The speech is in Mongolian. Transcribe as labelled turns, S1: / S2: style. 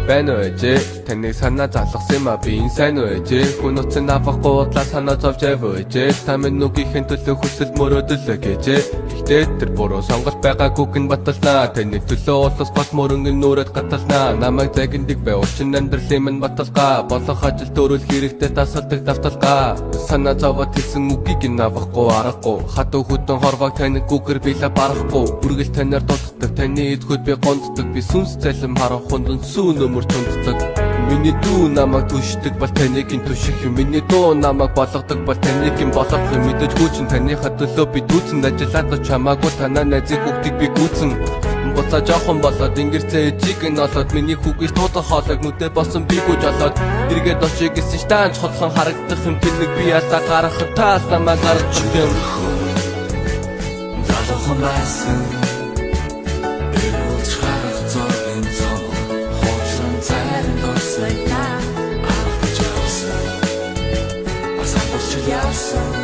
S1: Байна уу, ээжээ? Таныг санаа залгасан юм а, би энэ сайн уу, ээжээ? Хүн утсан авахгүй удлаа санаа зовж айв ээжээ. Та минь нүгийнхэн төлөө хүсэл мөрөөдөл гэжээ. Гэхдээ тэр буруу сонголт байгаагүйг нь баталнаа. Таны төлөө улс гол мөрөнгө нүрээд гаталнаа. Намайг загиндаг бай, учин амьдралын минь баталгаа. Болох ажил төрөл хэрэгтэй тасалдаг давталгаа. Санаа зовоод хэлсэн үгийг нь авахгүй аргагүй. Хатуу хүтэн хорвоог таниггүйгээр билээ барахгүй. Үргэлж танаар дутдаг, таны эдгүүд би гонцдог. Би сүнс цалин харах хундан сүү нөмөр тунддаг. Миний дүү намайг түшдэг бол таныг нь түших юм. Миний дуу намайг болгодог бол таныг нь болгох юм. Мэдээж хүүчин таныхаа төлөө би дүүцэн ажиллаад ч хамаагүй танаа найзын хүүхдийг би гүйцэн. Буцаа жоохон болоод ингэрцээ ээжийг нь олоод, миний хүүгээс туудах хоолойг нүдэ болсон би гүйж олоод эргээд очие гэсэн штаанч холхон харагдах юм тэнэг. Би алдаа гаргахад таас намайг гарч юм.
S2: Залуухан байсан. Эрүүлж харах зургийн цом хуучлан цайран дурсагдаа. Алдаж явсан. Бас амбарч явсан.